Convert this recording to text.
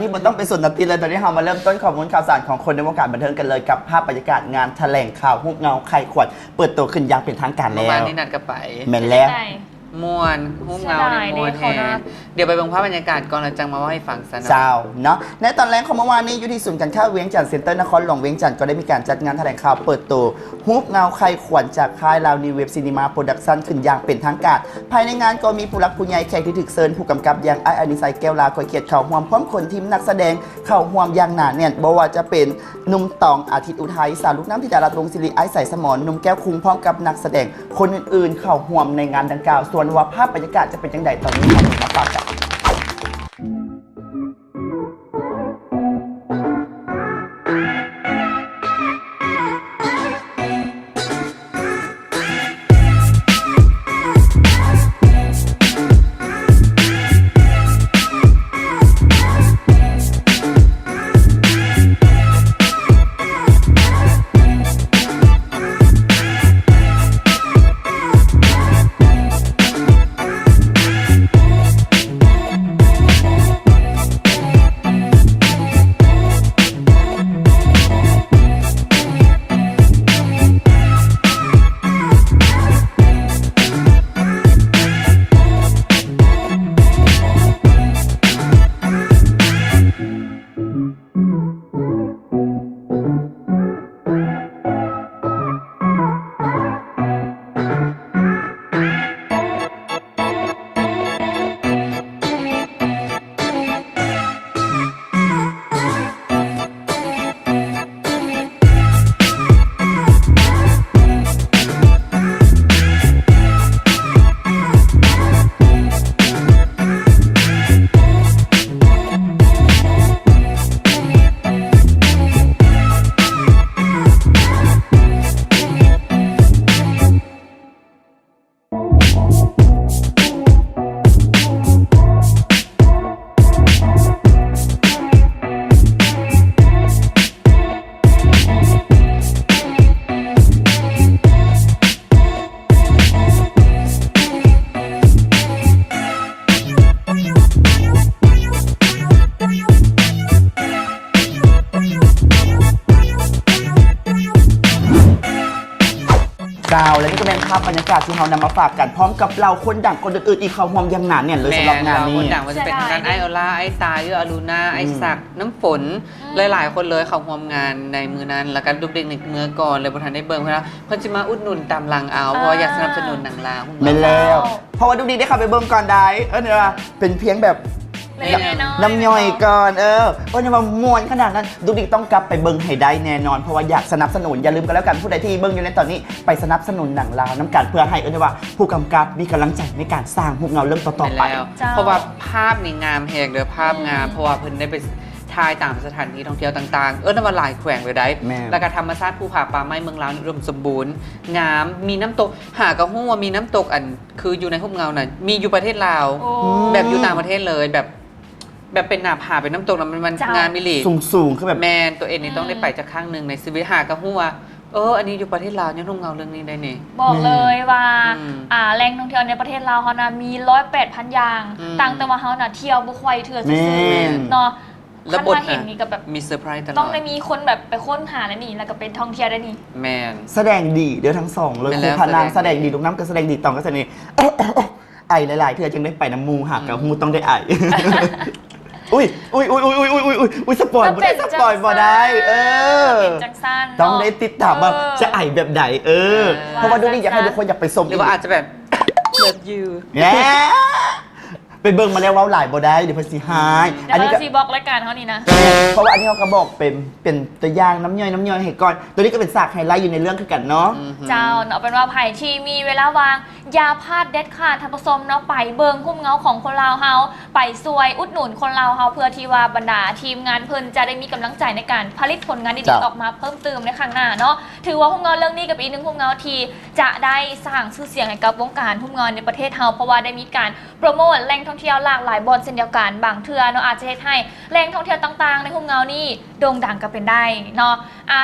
ທີ່ບໍ່ຕ້ອງໄປສົນນຳຕິດເລີຍ ຕອນນີ້ເຮົາມາເລີ່ມຕົ້ນຂໍ້ມູນຂ່າວສານຂອງຄົນໃນວົງການບັນເທີງກັນເລີຍ ກັບພາບບັນຍາກາດງານຖະແຫຼງຂ່າວຮູບເງົາໄຂ້ຄວັນ ເປີດໂຕຂຶ້ນຢ່າງເປັນທາງການແລ້ວ. ເມື່ອວານນີ້ນັດກັນໄປ. ແມ່ນແລ້ວ. ມ່ວນ ຮູບເງົານີ້ມ່ວນແຮງ. ດຽວໄປເບິ່ງພາບບັນຍາກາດກ່ອນ ແລ້ວຈັ່ງມາເວົ້າໃຫ້ຟັງຊະເນາະ. ເຈົ້າ ເນາະ ໃນຕອນແລງຂອງເມື່ອວານນີ້ ຢູ່ທີ່ສູນການຄ້າວຽງຈັນ ເຊັນເຕີນະຄອນຫຼວງວຽງຈັນ ກໍໄດ້ມີການຈັດງານຖະແຫຼງຂ່າວເປີດໂຕ ຮູບເງົາໄຂ້ຄວັນ ຈາກຄ້າຍ Lao New Wave Cinema Production ຂຶ້ນຢ່າງເປັນທາງການ. ພາຍໃນງານກໍມີຜູ້ຫຼັກຜູ້ໃຫຍ່, ແຂກທີ່ຖືກເຊີນ, ຜູ້ກຳກັບຢ່າງອ້າຍອະນິໄຊ ແກ້ວລາ ກໍໃຫ້ກຽດເຂົ້າຮ່ວມ ພ້ອມຄົນທີມນັກສະແດງເຂົ້າຮ່ວມຢ່າງໜາແໜ້ນ, ບໍ່ວ່າຈະເປັນໜຸ່ມຕອງ ອາທິດ ອຸໄທ, ສາວລູກນ້ຳ ທິດາລັດ ວົງສິລິ, ອ້າຍໄຊ ສະໝອນ, ໜຸ່ມແກ້ວຄຸງ ພ້ອມກັບນັກສະແດງຄົນອື່ນໆເຂົ້າຮ່ວມໃນງານດັ່ງກ່າວ. ສ່ວນວ່າພາບບັນຍາກາດຈະເປັນຈັ່ງໃດ ຕອນນີ້ເຮົາມາຟັງກັນ. ເຈົ້າ ແລະ ນີ້ກໍແມ່ນພາບບັນຍາກາດທີ່ເຮົານຳມາຝາກກັນ ພ້ອມກັບເຫຼົ່າຄົນດັງຄົນອື່ນໆອີກເຂົ້າຮ່ວມຢ່າງໜາແໜ້ນເລີຍ. ແມ່ນ ສຳລັບງານນີ້ ເຫຼົ່າຄົນດັງ ວ່າຈະເປັນ ເຈົ້າ ທາງດ້ານອ້າຍໂອລາ ອ້າຍຕາຍ ເອື້ອອະລຸນາ ອືມ ອ້າຍສັກ ນ້ຳຝົນ ອືມ ຫຼາຍໆຄົນເລີຍເຂົ້າຮ່ວມງານໃນມື້ນັ້ນ ແລ້ວກໍດຸກດິກນິກເມືອກ່ອນເລີຍ ບໍ່ທັນໄດ້ເບິ່ງ ເພິ່ນວ່າເພິ່ນຊິມາອຸດໜູນຕາມຫຼັງເອົາ ເອີ ເພາະວ່າຢາກສະໜັບສະໜູນໜັງລາວ. ແມ່ນແລ້ວ ເພາະວ່າດຸກດິກໄດ້ເຂົ້າໄປເບິ່ງກ່ອນໄດ໋ ເອີ້ນວ່າເປັນພຽງແບບ ເລັກໆນ້ອຍໆ ນ້ຳຍ່ອຍກ່ອນ ເອີ ເອີ້ນໄດ້ວ່າມ່ວນຂະໜາດນັ້ນ ດຸກດິກຕ້ອງກັບໄປເບິ່ງໃຫ້ໄດ້ແນ່ນອນ ເພາະວ່າຢາກສະໜັບສະໜູນ. ຢ່າລືມກັນແລ້ວກັນ ຜູ້ໃດທີ່ເບິ່ງຢູ່ໃນຕອນນີ້ ໄປສະໜັບສະໜູນໜັງລາວນຳກັນ ເພື່ອໃຫ້ ເອີ້ນໄດ້ວ່າ ຜູ້ກຳກັບມີກຳລັງໃຈໃນການສ້າງຮູບເງົາເລື່ອງຕໍ່ໆໄປ. ແມ່ນແລ້ວ ເຈົ້າ ເພາະວ່າພາບນີ້ງາມແຮງເດີ້ ພາບງາມ ອືມ ເພາະວ່າເພິ່ນໄດ້ໄປຖ່າຍຕາມສະຖານທີ່ທ່ອງທ່ຽວຕ່າງໆ ເອີ້ນໄດ້ວ່າຫຼາຍແຂວງເລີຍໄດ໋. ແມ່ນ ແລ້ວກໍທຳມະຊາດ ພູຜາປ່າໄມ້ເມືອງລາວນີ້ອຸດົມສົມບູນ ງາມ ມີນ້ຳຕົກ ຫາກໍຮູ້ວ່າມີນ້ຳຕົກ ອັນ ຄືຢູ່ໃນຮູບເງົານັ້ນ ມີຢູ່ປະເທດລາວ ໂອ້ ແບບຢູ່ຕ່າງປະເທດເລີຍ ແບບ ແບບເປັນໜ້າຜາ ເປັນນ້ຳຕົກ ແລ້ວມັນ ມັນ ເຈົ້າ ງາມອີ່ຫຼີ ສູງໆ ຄືແບບ ແມ່ນ ຕົວເອງນີ້ ອືມ ຕ້ອງໄດ້ໄປຈັກຄັ້ງໜຶ່ງໃນຊີວິດ ຫາກໍຮູ້ວ່າ ເອີ ອັນນີ້ຢູ່ປະເທດລາວ ຍ້ອນຮູບເງົາເລື່ອງນີ້ໄດ໋ນີ້. ບອກເລີຍວ່າ ອືມ ອ່າ ແຫຼ່ງທ່ອງທ່ຽວໃນປະເທດລາວເຮົານະ ມີຮ້ອຍແປດພັນຢ່າງ ອືມ ຕ່າງແຕ່ວ່າເຮົານະທ່ຽວບໍ່ຄ່ອຍເທື່ອຊື່ໆ ແມ່ນ ເນາະ. ແລ້ວບົດ ຄັນວ່າເຫັນນີ້ກໍແບບ ມີເຊີໄພຣສ໌ຕະຫຼອດ ຕ້ອງໄດ້ມີຄົນແບບໄປຄົ້ນຫາແລ້ວນີ້ ແລ້ວກໍໄປທ່ອງທ່ຽວໄດ້ນີ້. ແມ່ນ ສະແດງດີເດີ້ທັງສອງເລີຍ ແມ່ນແລ້ວ ຄູພະນາງສະແດງດີ ສະແດງດີ ລູກນ້ຳກໍສະແດງດີ ຕອງກໍສະແດງດີ ໄອຫຼາຍໆເທື່ອຈຶ່ງໄດ້ໄປນຳໝູ່ ຫາກໍຮູ້ ອືມ ຕ້ອງໄດ້ໄອ. ອຸ້ຍ ອຸ້ຍ ອຸ້ຍ ສະປອຍບໍ່ໄດ້ ສະປອຍບໍ່ໄດ້ ເອີ ເປັນຈັ່ງຊັ້ນ ຕ້ອງໄດ້ຕິດຕາມວ່າ ເອີ ຈະໄອແບບໃດ ເອີ ເອີ ເພາະວ່າດວງນີ້ຢາກໃຫ້ທຸກຄົນຢາກໄປຊົມ ຫຼືວ່າອາດຈະແບບ Love you ແຫມ ໄປເບິ່ງມາແລ້ວເວົ້າຫຼາຍບໍ່ໄດ້ ດຽວເພິ່ນຊິຮ້າຍ. ອືມ ອັນນີ້ກໍ ດຽວເຂົາຊິບລັອກລາຍການເຮົານີ້ນະ ເພາະວ່າອັນນີ້ເຮົາກໍບອກເປັນ ເປັນຕົວຢ່າງນ້ຳຍ່ອຍ ນ້ຳຍ່ອຍໃຫ້ກ່ອນ. ຕົວນີ້ກໍເປັນສາກໄຮໄລຢູ່ໃນເລື່ອງຄືກັນເນາະ. ອືຮຶ ເຈົ້າ ເອົາເປັນວ່າໃຜທີ່ມີເວລາວ່າງ ຢ່າພາດເດັດຂາດທ່ານຜູ້ຊົມເນາະ ໄປເບິ່ງຮູບເງົາຂອງຄົນລາວເຮົາ ໄປຊ່ວຍອຸດໜູນຄົນລາວເຮົາ ເພື່ອທີ່ວ່າບັນດາທີມງານເພິ່ນຈະໄດ້ມີກຳລັງໃຈໃນການຜະລິດຜົນງານດີໆ ເຈົ້າ ອອກມາເພີ່ມຕື່ມໃນຄັ້ງໜ້າເນາະ. ຖືວ່າຮູບເງົາເລື່ອງນີ້ກໍເປັນອີກໜຶ່ງຮູບເງົາທີ່ຈະໄດ້ສ້າງຊື່ສຽງໃຫ້ກັບວົງການຮູບເງົາໃນປະເທດເຮົາ ເພາະວ່າໄດ້ມີການໂປຣໂມດແຫຼ່ງທ່ອງທ່ຽວຫຼາກຫຼາຍບ່ອນເຊັ່ນດຽວກັນ. ບາງເທື່ອເນາະ ອາດຈະເຮັດໃຫ້ແຫຼ່ງທ່ອງທ່ຽວຕ່າງໆໃນຮູບເງົານີ້ໂດ່ງດັງກໍເປັນໄດ້ເນາະ.